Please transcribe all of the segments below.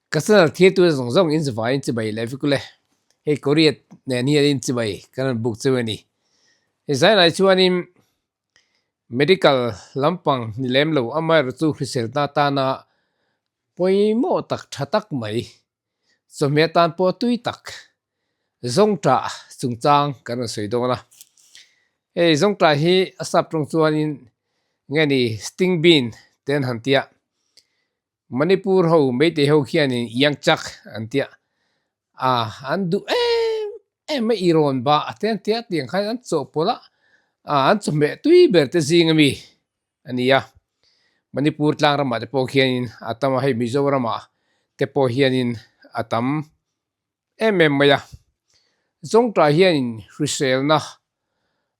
Ka channel thirtu zawng zawng in chuvai in chibai leh vek ule. Hei Korea nen hian in chibai kan rawn buk cheu a ni. Hei zailai chuanin medical lampang ni lem lo amaherawh chu hriselna atana pawimawh tak tha tak mai chawhmeh atan pawh tui tak zawngṭah chungchang kan rawn sawi dawn a. Hei zawngṭah hi a sap tawng chuanin nge ni sting bean te an han tia. Manipur ho Meitei ho khianin Yangchak an tia a, an duh em em a Irawn ba a te an tia tiang khan an chawhpawlh a, a an chawhmeh tui ber te zing ami a ni a. Manipur tlang ramah te pawh khianin a tam a, hei Mizoramah te pawh hianin a tam em em mai a. Zawngṭah hianin hriselna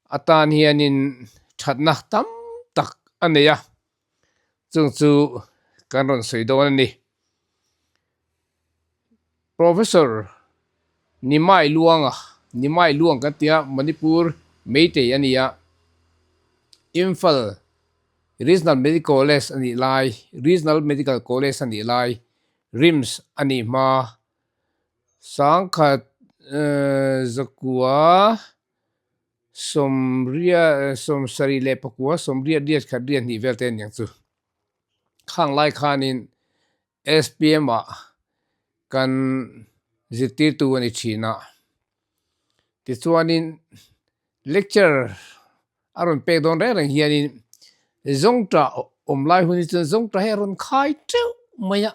atan hianin ṭhatna tam tak a nei a, chung chu kan rawn sawi dawn a ni. Professor Nimai Luanga, Nimai Luang kan tia Manipur Meitei a ni a, Imphal Regional Medical College a nih lai, Regional Medical College a nih lai, RIMS a nih hma Sangkhat zakua sawmriat sawmsarih leh pakua sawmriat riat khat riat hnih vel te a niang chu. Khang lai khanin SPM ah kan zirtirtu a ni thin a. Tichuanin lecture a rawn pek dawn reng reng hianin zawngṭah awm lai hun hi chuan zawngṭah hi a rawn khai teuh mai a,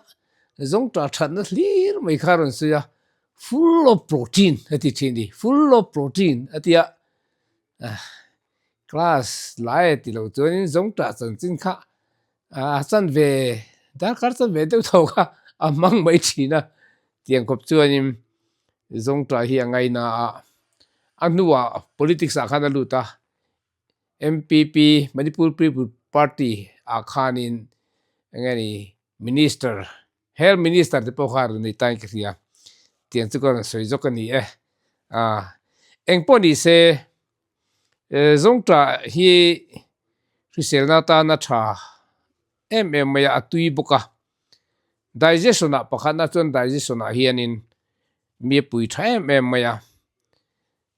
zawngṭah thatna hlir mai kha a rawn sawi a, full of protein a ti thin a ni, full of protein a ti a, class lai a ti lo chuanin zawngṭah chanchin kha a chanve darkar chanve deuh tho kha a hmang mai thin a, tiang khawp chuanin zawngṭah hi a ngaina a. A hnuah politics ah khan a lut a, MPP, Manipur People Party, ah khanin eng nge ni Minister, Health Minister te pawh kha a rawn nei tain ka hria, tiang chu ka rawn sawi zawk a ni e. Ah, eng pawh ni se zawngṭah hi hriselna atana tha em em mai a, a tui bawk a. Digestion ah pakhatna chuan digestion ah hianin mi a pui tha em em mai a,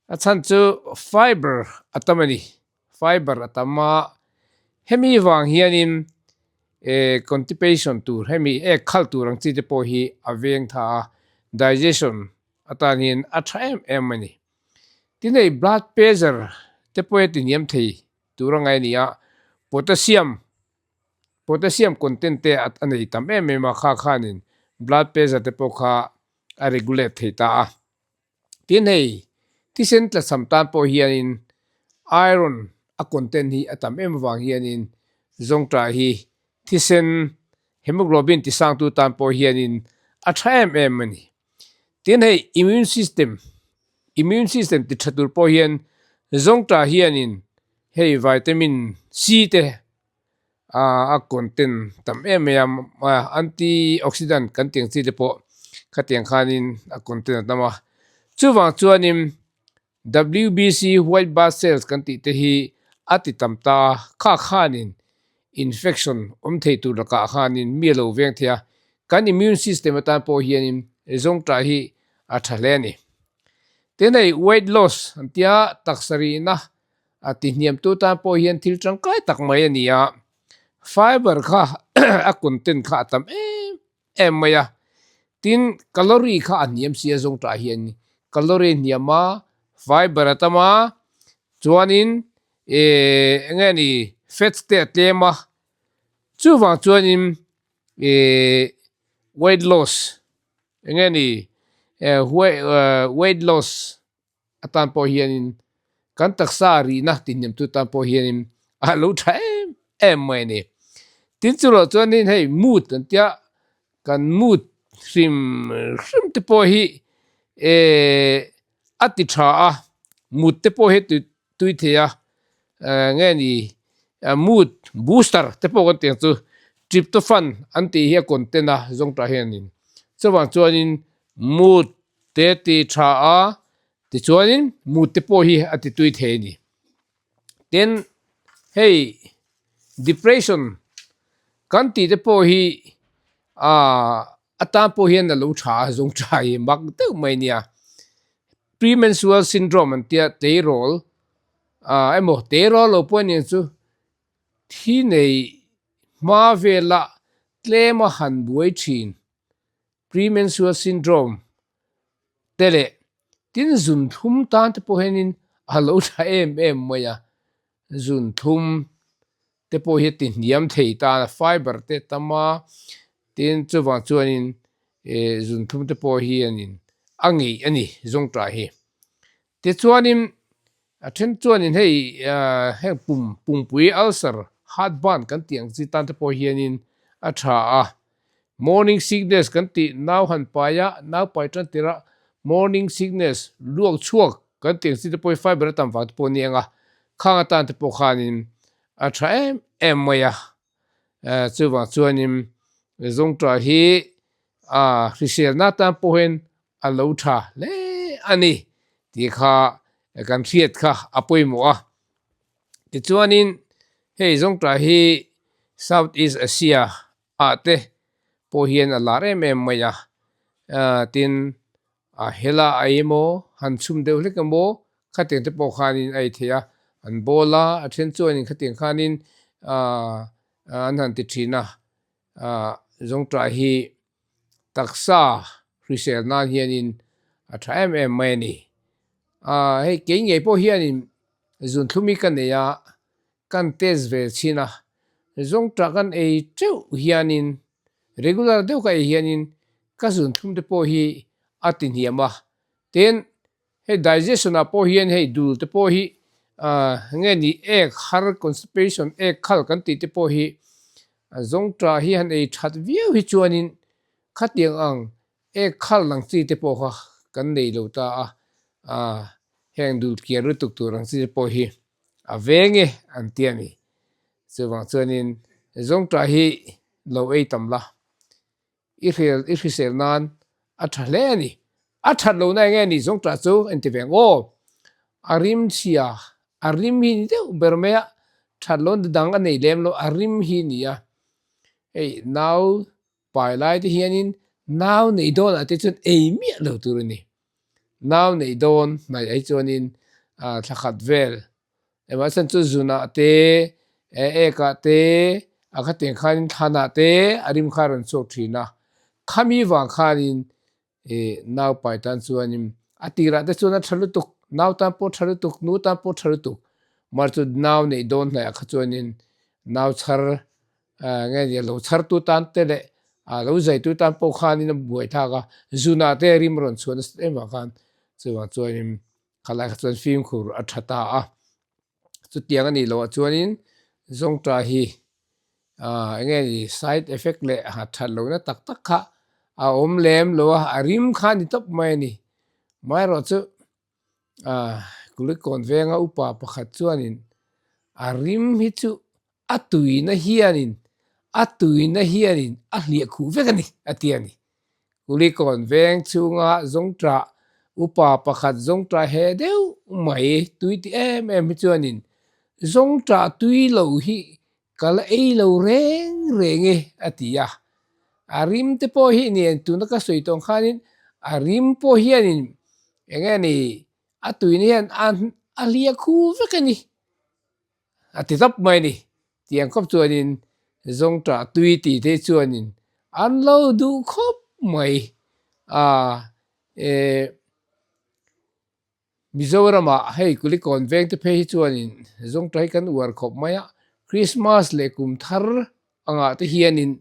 a chhan chu fiber a tam a ni, fiber a tam a, hemi vang hianin eh constipation tur hemi ek khal tur ang chi te pawh hi a veng tha a, digestion atan hian a tha em em a ni. Tin hei blood pressure te pawh hi a tihniam thei tur a ngai a ni a, potassium Potassium content te a nei tam em em a, kha khanin blood pressure te pawh kha a regulate thei ta a. Tin hei thisen tlachham tan pawh hianin iron a content hi a tam em avang hianin zawngṭah hi thisen hemoglobin tisangtu tan pawh hianin a ṭha em em a ni. Tin hei immune system immune system ti ṭha tur pawh hian zawngṭah hianin hei vitamin C te a content tam em mai a anti oxidant kan tih ang chi te pawh khatiang khanin a content a tam a chuvang chuanin W_B_C white blood cells kan tih te hi a ti tam ta a kha khanin infection awm thei tur lakah khanin mi a lo veng thei a kan immune system atan pawh hianin zawngṭah hi a ṭha hle a ni tin hei weight loss an tia taksa rihna A tihniamtu tan pawh hian thil tangkai tak mai a ni a, fiber kha a content kha a tam em em mai a, tin calorie kha a hniam si a zawngṭah hian calorie a hniam a, fiber a tam a, chuanin eh eng nge ni fats te a tlem a, chuvang chuanin eh weight loss eng nge ni eh weight loss atan pawh hianin kan taksa rihna tihniamtu tan pawh hianin a lo tha em em mai a ni. Tin chulawh chuanin hei mood kan tia kan mood hrim hrim te pawh hi eh a ti tha a mood te pawh hi tui thei a nge ni mood booster te pawh kan tih ang chu tryptophan an tih hi a content a zawngtah hianin chuvang chuanin mood Te ti tha a, tichuanin mut te pawh hi a ti tui thei a ni. Tin, hei depression kan tih te pawh hi aaa. Atan pawh hian a lo tha a zawng tha hi mak deuh mai nia. Premenstrual syndrome an tia tleirawl ah emaw tleirawl lo pawh aniang chu thi nei hma vela tlem a han buai thin premenstrual syndrome te leh tin zun thlum tan te pawh hianin a lo tha em em mai a, zun thlum te pawh hi a ti hniam thei tan a fiber te a tam a tin chuvang chuanin eh zun thlum te pawh hianin a ngeih a ni zawngṭah hi tichuanin a then chuanin hei ah heng pum pumpui ulcer heart burn kan tih ang chi tan te pawh hianin a tha a morning sickness kan tih nau han pai a nau pai tan tirh a morning sickness luak chhuak kan tih ang chi te pawh hi fiber a tam vang te pawh a ni ang a khang atan te pawh khanin a tha em em mai a eh chuvang chuanin zawngṭah hi ah hriselna atan pawh hian a lo tha hle a ni tih kha kan hriat kha a pawimawh a tichuanin hei zawngṭah hi South East Asia ah te pawh hian a lar em em mai a ah tin a hela a ei emaw han chhum deuh hlek emaw khatiang te pawh khanin a ei theih a an bawl a a then chuanin khatiang khanin ah an han ti thin a ah zawngṭah hi taksa hrisel nan hianin a tha em em mai a ni. Aaa hei kei ngei pawh hianin zunthlum hi ka nei a, kan test ve chhin a, zawngṭah kan ei teuh hianin regular deuh ka ei hianin ka zunthlum te pawh hi a ti hniam a, tin Hei digestion ah pawh hian hei dul te pawh hi ah nge ni ek har constipation ek khal kan tih te pawh hi a zawngṭah hi han ei that viau hi chuanin khatiang ang ek khal ang chi te pawh kha kan nei lo ta a, ah heng dul kiar lutuk tur ang chi te pawh hi a veng e an ti a ni. Chuvang chuanin zawngṭah hi lo ei tam la. I hrial i hrisel nan a tha hle a ni. A that lohna eng nge ni zawng tah chu en ti ve ang aw. A rim chhia, a rim hi ni deuh ber mai a, that lohna dang a nei lem lo, a rim hi ni a. Hei nau pai lai te hianin nau neih dawnah te chuan ei miah lo tur a ni. Nau neih dawn hnaih ai chuanin thla khat vel Engmah chuan chu zunah te, ekah te, a khatiang khanin thlanah te a rim kha a rawn chhuak thin a. Khami vang khanin ih nau pai tan chuanin a tirah te chuan a tha lutuk, nau tan pawh tha lutuk, nu tan pawh tha lutuk. Mahse chu nau neih dawn hnaihah kha chuanin nau chhar nge nia lo chhartu tan te leh lo zaitu tan pawh khanin a buai thlak a, zunah te rim a rawn chhuah nasa em vang khan chuvang chuanin Khalai kha chuan fimkhur a tha ta a, chutiang a nih loh ah chuanin zawngṭah hi ah eng nge ni side effect leh ha that lohna tak tak kha a awm lem lo a, a rim kha a ni tawp mai a ni. Amaherawh chu ah Kulikawn venga upa pakhat chuanin a rim hi chu a tuina hianin a tuina hianin a hliah khuh vek a ni a ti a ni. Kulikawn veng chhunga zawngṭah upa pakhat zawngṭah he deuh mai tui ti em em hi chuanin zawngṭah tui lo hi ka la ei lo reng reng e a ti a. A rim te pawh hi nen tuna ka sawi tawh ang khanin a rim pawh hianin eng nge ni a tuina hian a hliah khuh vek a ni. A ti tawp mai a ni. Tiang khawp chuanin zawngṭah tui tih te chuanin an lo duh khawp mai a. Eh, Mizoramah hei Kulikawn veng te phei hi chuanin zawngṭah hi kan uar khawp mai a. Christmas leh kum thar angah te hianin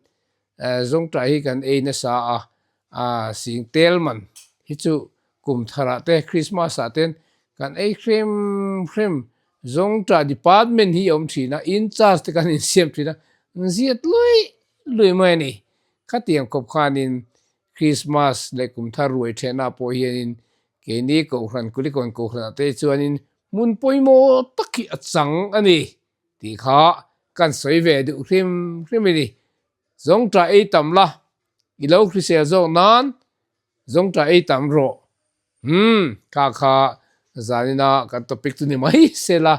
zawngṭah hi kan ei nasa a, sing tel man hi chu kum tharah te Christmas ah ten kan ei hrim hrim zawngṭah department hi a awm thin a, in charge te kan insiam thin a, an ziat luih luih mai a ni. Khatiang khawp khanin Christmas leh kum thar ruai thenah pawh hianin keini Kohhran Kulikawn Kohhranah te chuanin hmun pawimawh tak hi a chang a ni. Tih kha kan sawi ve duh hrim hrim a ni. Zawngṭah ei tam la, i lo hrisel zawk nan zawngṭah ei tam rawh. Umm, kha kha zanina kan topic chu ni mai se la,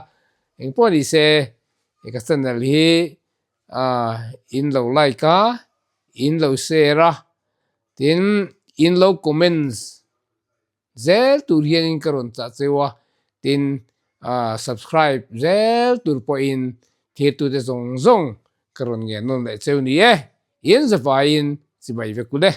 engpawh ni se he ka channel hi in lo like a, in lo share a. Tin, in lo comments zel tur hianin ka rawn chah cheu a, tin subscribe zel tur pawhin thirtute zawng zawng ka rawn ngen nawn leh cheu ni e. In zavaiin chibai vek u le.